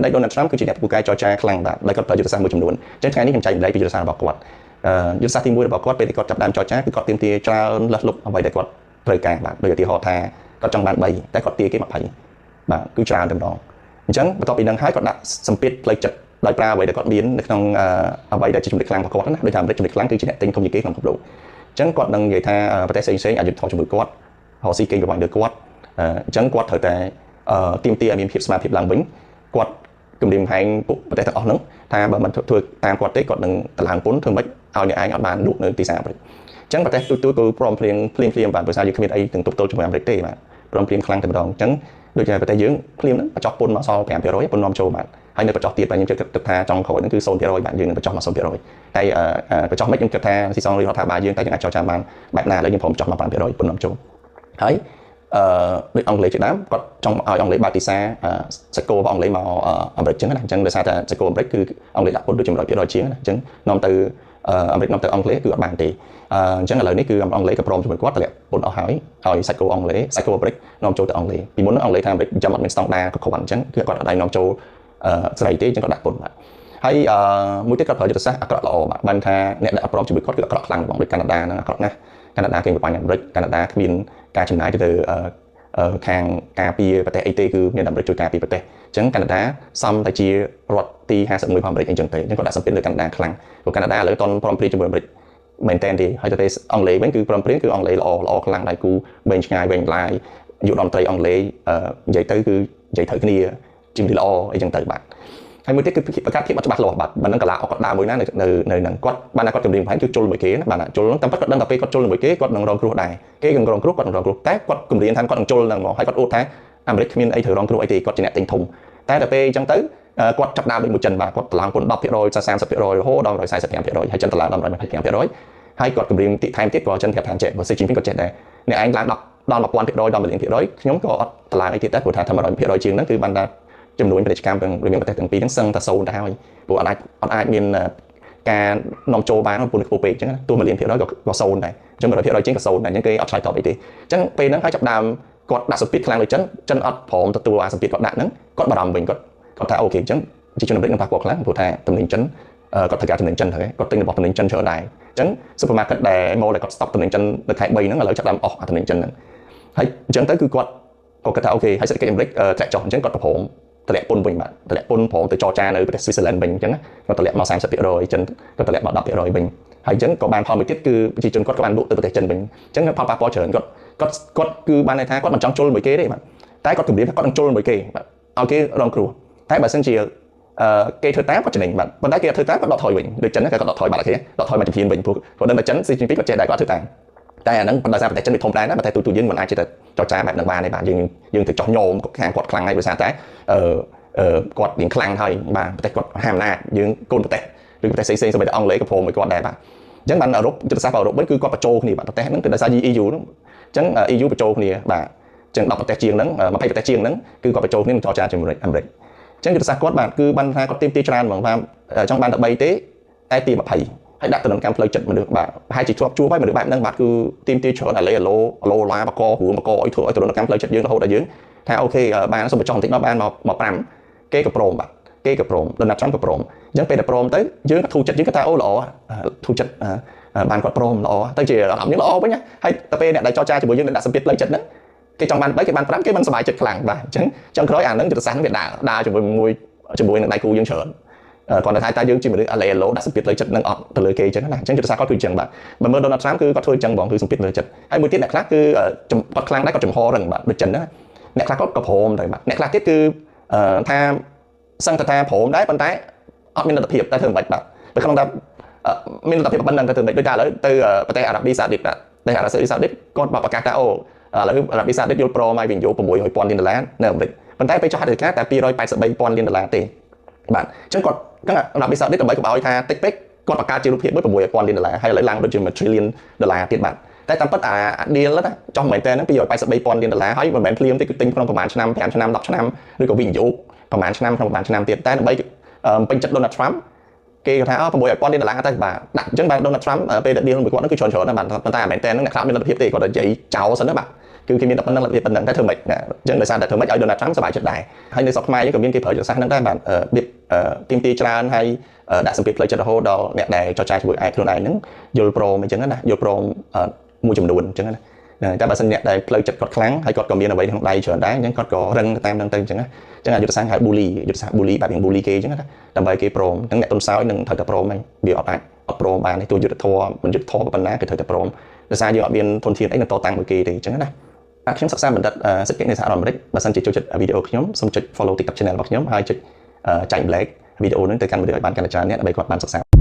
ដៃដូណាល់ត្រាំគឺជាអ្នកពូកែចរចាខ្លាំងបាទដោយគាត់ប្រើយុទ្ធសាស្ត្រមួយចំនួនអញ្ចឹងថ្ងៃនេះខ្ញុំចែករំលែកពីយុទ្ធសាស្ត្ររបស់គាត់យុទ្ធសាស្ត្រទី1របស់គាត់ពេលដែលគាត់ចាប់ដើមចរចាគឺគាត់ទាមទារច្រើនលើសលប់អ្វីដែលគាត់ត្រូវការបាទដូចឧទាហរណ៍ថាគាត់ចង់បាន3តែគាត់ទារគេ20បាទគឺច្រើនតែម្ដងអញ្ចឹងបន្ទាប់ពីនឹងហើយគាត់ដាក់សម្ពាធផ្លូវចិត្តដោយប្រើអ្វីដែលគាត់មាននៅក្នុងអ្វីដែលជាចំណុចខ្លាំងរបស់គាត់ណាដូចថាអាមេរិកចំណុចខ្លាំងគឺជាអ្នកទិញធំជាងគេក្នុងពិភពលោកអញ្ចឹងគាត់នឹងនិយាយថាប្រទេសផ្សេងៗអាចយុទ្ធធម៌ជាមួយគាត់រកស៊ីកេងប្រវ័ញ្ចលើគាត់អញ្ចឹងគាត់ត្រូវតែទាមទារឲ្យមានភាពស្មើភាពឡើងវិញគាត់គម្រាមកំហែងពួកប្រទេសទាំងអស់ហ្នឹងថាបើមិនធ្វើតាមគាត់ទេគាត់នឹងតម្លើងពន្ធធ្វើម៉េចឲ្យអ្នកឯងអត់បានលក់នៅទីផ្សារអាមេរិកអញ្ចឹងប្រទេសទូទៅគឺព្រមព្រៀងភ្លាមភ្លាមបាទព្រោះថាយើងគ្មានអីទាំងទប់ទល់ជាមួយអាមេរិកទេបាទព្រមព្រៀងខ្លាំងតែម្ដងអញ្ចឹងដូចជាប្រទេសយើងភ្លាមហ្នឹងបញ្ចុះពន្ធមកសល់5%ពន្ធនាំចូលបាទហើយនៅបញ្ចុះទៀតបាទខ្ញុំគិតថាចុងក្រោយហ្នឹងគឺ0%បាទយើងនឹងបញ្ចុះមក0%តែបញ្ចុះមិនខ្ញុំគិតថាស៊ីសងរដ្ឋាភិបាលយើងតែយើងអាចចរចាបានបែបណាឥឡូវយើងព្រមចុះមក5%ពន្ធនាំចូលហើយអឺដូចអង់គ្លេសជាដើមគាត់ចង់ឲ្យអង់គ្លេសបើកទីផ្សារសាច់គោរបស់អង់គ្លេសមកអាមេរិកចឹងណាអញ្ចឹងដោយសារតែសាច់គោអាមេរិកគឺអង់គ្លេសដាក់ពន្ធដូចជា100%ជាងណាអញ្ចឹងនាំទៅអាមេរិកនាំទៅអង់គ្លេសគឺអត់បានទេអញ្ចឹងឥឡូវនេះគឺអង់គ្លេសក៏ព្រមជាមួយគាត់តម្លាក់ពន្ធអស់ហើយឲ្យសាច់គោអង់គ្លេសសាច់គោអាមេរិកនាំចូលទៅអង់គ្លេសពីមុនអង់គ្លេសថាអាមេរិកចាំអត់មានស្តង់ដារគ្រប់គ្រាន់អញ្ចឹងគឺគាត់អត់ឲ្យនាំចូលសេរីទេអញ្ចឹងគាត់ដាក់ពន្ធបាទហើយមួយទៀតគាត់ប្រើយុទ្ធសាស្ត្រអាក្រក់ល្អបាទបានថាអ្នកដែលអត់ព្រមជាមួយគាត់គឺអាក្រក់ខ្លាំងហ្មងដូចកាណាដាហ្នឹងអាក្រក់ណាស់កាណាដាគេប្របាញ់អាមេរិកកាណាដាគ្មានការចំណាយទៅខាងការពារប្រទេសអីទេគឺមានអាមេរិកជួយការពារប្រទេសអញ្ចឹងកាណាដាសមតែជារដ្ឋទី51របស់អាមេរិកអីចឹងទេអញ្ចឹងគាត់ដាក់សម្ពាធលើកាណាដាខ្លាំងព្រោះកាណាដាឥឡូវតន់ព្រមព្រៀងជាមួយអាមេរិកមែនតើទេហើយទៅអង់គ្លេសវិញគឺព្រមព្រៀងគឺអង់គ្លេសល្អល្អខ្លាំងដៃគូវែងឆ្ងាយវែងឡាយយុរដ្ឋមន្ត្រីអង់គ្លេសនិយាយទៅគឺនិយាយត្រូវគ្នាជាងល្អអីចឹងទៅបាទហើយមួយទៀតគឺប្រកាសភាពអត់ច្បាស់លាស់បាទមិននឹងកាឡាអកដើមមួយណានៅនៅនឹងគាត់បានគាត់គម្រាមកំហែងគឺជុលមួយគេណាបាទជុលតាមពិតគាត់ដឹងតែពេលគាត់ជុលមួយគេគាត់នឹងរងគ្រោះដែរគេនឹងរងគ្រោះគាត់នឹងរងគ្រោះតែគាត់គម្រាមថាគាត់នឹងជុលនឹងមកហើយគាត់អួតថាអាមេរិកគ្មានអីត្រូវរងគ្រោះអីទេគាត់ជាអ្នកទិញធំតែដល់ពេលអញ្ចឹងទៅគាត់ចាប់ដើមដូចមួយចិនបាទគាត់តម្លើងពន្ធ10% 30%រហូតដល់145%ហើយចិនតម្លើងដល់125%ហើយគាត់គម្រាមថែមទៀតក៏ចិនប្រាប់ថាចេះបើស៊ីជីនពីងគាត់ចេះដែរអ្នកឯងឡើង10ដល់1000%ដល់1លានភាគរយខ្ញុំក៏អត់តម្លើងអីទៀតដែរព្រោះថា100%ជាងហ្នឹងគឺបានថាចំនួនពាណិជ្ជកម្មរវាងប្រទេសទាំងពីរហ្នឹងសឹងតែសូន្យទៅហើយព្រោះអត់អាចមានការនាំចូលបានពន្ធខ្ពស់ពេកអញ្ចឹងទោះ1លានភាគរយក៏សូន្យដែរអញ្ចឹង100%ជាងក៏សូន្យដែរអញ្ចឹងគេអត់ឆ្លើយតបអីទេអញ្ចឹងពេលហ្នឹងហើយចាប់ដើមគាត់ដាក់សម្ពាធខ្លាំងលើចិនចិនអត់ព្រមទទួលអាសម្ពាធគាត់ដាក់ហ្នឹងគាត់បារម្ភវិញគាត់ថាអូខេអញ្ចឹងប្រជាជនអាមេរិកនឹងប៉ះពាល់ខ្លាំងព្រោះថាទំនិញចិនគាត់ត្រូវការទំនិញចិនហើយគាត់ទិញរបស់ទំនិញចិនច្រើនដែរអញ្ចឹង supermarket ដែលមកដែលគាត់ stock ទំនិញចិននៅខែ3ហ្នឹងឥឡូវចាប់ដើមអស់អាទំនិញចិនហ្នឹងហើយអញ្ចឹងទៅគឺគាត់ក៏គិតថាអូខេហើយសេដ្ឋកិច្ចអាមេរិកធ្លាក់ចុះអញ្ចឹងគាត់ក៏ព្រមតម្លាក់ពន្ធវិញបាទតម្លាក់ពន្ធព្រមទៅចរចានៅប្រទេស Switzerland វិញអញ្ចឹងគាត់តម្លាក់មក30%ចិនគាត់តម្លាក់មក10%វិញហើយអញ្ចឹងក៏បានផលមួយទៀតគឺប្រជាជនគាត់ក៏បានលក់ទៅប្រទេសចិនវិញអញ្ចឹងផលប៉ះពាល់ច្រើនគាត់គាត់គាត់គឺបានន័យថាគាត់មិនចង់ជុលមួយគេទេបាទតែគាត់គម្រាមថាគាត់នឹងជុលមួយគេបាទឲ្យគេរងគ្រោះតែបើសិនជាគេធ្វើតាមគាត់ចំណេញបាទប៉ុន្តែគេអត់ធ្វើតាមគាត់ដកថយវិញដូចចិនគាត់ដកថយបាត់គេដកថយមកជំហានវិញព្រោះគាត់ដឹងថាចិនស៊ីជីនពីងគាត់ចេះដែរគាត់ធ្វើតាមតែអាហ្នឹងបណ្ដោយសារប្រទេសចិនវាធំដែរណាតែទូទៅយើងមិនអាចចេះតែចរចាបែបហ្នឹងបានទេបាទយើងទៅចោះញោមខាងគាត់ខ្លាំងហើយដោយសារតែគាត់រៀងខ្លាំងហើយបាទប្រទេសគាត់ហាមអំណាចយើងកូនប្រទេសឬប្រទេសផ្សេងៗសូម្បីតែអង់គ្លេសក៏ព្រមឲ្យគាត់ដែរបាទអញ្ចឹងបានអឺរ៉ុបយុទ្ធសាស្ត្ររបស់អឺរ៉ុបវិញគឺគាត់បញ្ចូលគ្នាបាទប្រទេសហ្នឹងគឺដោយសារ EU ហ្នឹងអញ្ចឹង EU បញ្ចូលគ្នាបាទអញ្ចឹង10ប្រទេសជាងហ្នឹង20ប្រទេសជាងហ្នឹងគឺគាត់បញ្ចូលគ្នានឹងចរចាជាមួយអាមេរិកអញ្ចឹងយុទ្ធសាស្ត្រគាត់បាទគឺបានថាគាត់ទាមទារច្រើនហ្មងបាទចង់បានតែ3ទេតែទី20ហើយដាក់ទៅនឹងកម្មផ្លូវចិត្តមនុស្សបាទប្រហែលជាធ្លាប់ជួបហើយមនុស្សបែបហ្នឹងបាទគឺទាមទារច្រើនអាឡេអាឡូអាឡូឡាបករួមបកឲ្យធ្វើឲ្យទៅនឹងកម្មផ្លូវចិត្តយើងរហូតដល់យើងថាអូខេបានសូមបញ្ចុះបន្តិចមកបានមក5គេក៏ព្រមបាទគេក៏ព្រមដូណាល់ត្រាំក៏ព្រមអញ្ចឹងពេលដែលព្រមទៅយើងក៏ធូរចិត្តយើងក៏ថាអូល្អធូរចិត្តបានគាត់ព្រមល្អទៅជាអារម្មណ៍យើងល្អវិញហើយទៅពេលអ្នកដែលចរចាជាមួយយើងដាក់សម្ពាធផ្លូវចិត្តហ្នឹងគេចង់បាន3គេបាន5គេមិនសប្បាយចិត្តខ្លាំងបាទអញ្ចឹងចុងក្រោយអាហ្នឹងយុទ្ធសាស្ត្រហ្នឹងវាដើរជាមួយនឹងដៃគូយើងច្រើនគាត់ថាតើយើងជាមនុស្សអាឡេអាឡូដាក់សម្ពាធលើចិត្តនឹងអត់ទៅលើគេអញ្ចឹងណាអញ្ចឹងយុទ្ធសាស្ត្រគាត់គឺអញ្ចឹងបាទបើមើលដូណាល់ត្រាំគឺគាត់ធ្វើអញ្ចឹងបងគឺសម្ពាធលើចិត្តហើយមួយទៀតអ្នកខ្លះគឺគាត់ខ្លាំងដែរគាត់ចំហរឹងបាទដូចចិនណាអ្នកខ្លះគាត់ក៏ព្រមដែរបាទអ្នកខ្លះទៀតគឺថាសឹងតែថាព្រមដែរប៉ុន្តែអត់មានលទ្ធភាពតែធ្វើមិនបាច់បាទបើក្នុងថាមានលទ្ធភាពប៉ុណ្ណឹងតែធ្វើមិនដូចតែឥឡូវទៅប្រទេសអារ៉ាប៊ីសាអូឌីតបាទប្រទេសអារ៉ាប៊ីសាអូឌីតគាត់ប្រកាសថាអូឥឡូវអារ៉ាប៊ីសាអូឌីតយល់ព្រមឲ្យវិនិយោគ600,000លានដុល្លារនៅអាមេរិកប៉ុន្តែពេលចុះហត្ថលេខាតែ283,000លានដុល្លារទេបាទអញ្ចឹងគាត់ហ្នឹងអារ៉ាប៊ីសាអូឌីតដើម្បីកុំឲ្យថាតិចពេកគាត់បង្កើតជារូបភាពមួយ600,000លានដុល្លារហើយឥឡូវឡើងដូចជា1 trillion ដុល្លារទៀតបាទតែតាមពិតអា deal ណាចុះមែនតើហ្នឹង283,000លានដុល្លារហើយមិនមែនភ្លាមទេគឺទិញក្នុងប្រហែលឆ្នាំ5ឆ្នាំ10ឆ្នាំឬក៏វិនិយោគប្រហែលឆ្នាំក្នុងប្រហែលឆ្នាំទៀតតែដើម្បីពេញចិត្ត Donald Trump គេគាត់ថាអូ6,000លានដុល្លារទៅបាទដាក់អញ្ចឹងបាទ Donald Trump ពេលដែល deal មួយគាត់ហ្នឹងគឺច្រើនច្រើនណាស់បាទប៉ុន្តែមែនតើហ្នឹងអ្នកខ្លះមានលទ្ធភាពទេគាត់តែនិយាយចោលសិនណាបាទគឺគេមានតែប៉ុណ្្នឹងលទ្ធភាពប៉ុណ្្នឹងតែធ្វើម៉េចណាអញ្ចឹងដោយសារតែធ្វើម៉េចឲ្យ Donald Trump សប្បាយចិត្តដែរហើយនៅស្រុកខ្មែរយើងក៏មានគេប្រើយុទ្ធសាស្ត្រហ្នឹងដែរបាទរបៀបទាមទារច្រើនហើយដាក់សម្ពាធផ្លូវចិត្តរហូតដល់អ្នកដែលចរចាជាមួយឯខ្លួនឯងហ្នឹងយល់ព្រមអញ្ចឹងណាយល់ព្រមមួយចំនួនអញ្ចឹងណាតែបើសិនអ្នកដែលផ្លូវចិត្តគាត់ខ្លាំងហើយគាត់ក៏មានអ្វីក្នុងដៃច្រើនដែរអញ្ចឹងគាត់ក៏រឹងតាមហ្នឹងទៅអញ្ចឹងណាអញ្ចឹងអាយុទ្ធសាស្ត្រហៅ bully យុទ្ធសាស្ត្រ bully បែបយ៉ាង bully គេអញ្ចឹងណាដើម្បីគេព្រមអញ្ចឹងអ្នកទុនសោយនឹងត្រូវតែព្រមហើយវាអត់អាចអត់ព្រមបានទេទោះយុទ្ធធម៌មិនយុទ្ធធម៌ប៉ុណ្ណាគឺត្រូវតែព្រមដោយសារយើងអត់មានធនធានអីនឹងតតាំងមួយគេទេអញ្ចឹងណាបាទខ្ញុំសិក្សាបណ្ឌិតសេដ្ឋកិច្ចនៅសហរដ្ឋអាមេរិកបើសិនជាចូលចិត្តវីដេអូខ្ញុំសូមចុច follow TikTok channel របស់ខ្ញុំហើយចុចចែករំលែកវីដេអូហ្នឹងទៅកាន់មនុស្សឲ្យបានកាន់តែច្រើនអ្នកដើម្បីគាត់បានសិក្សា។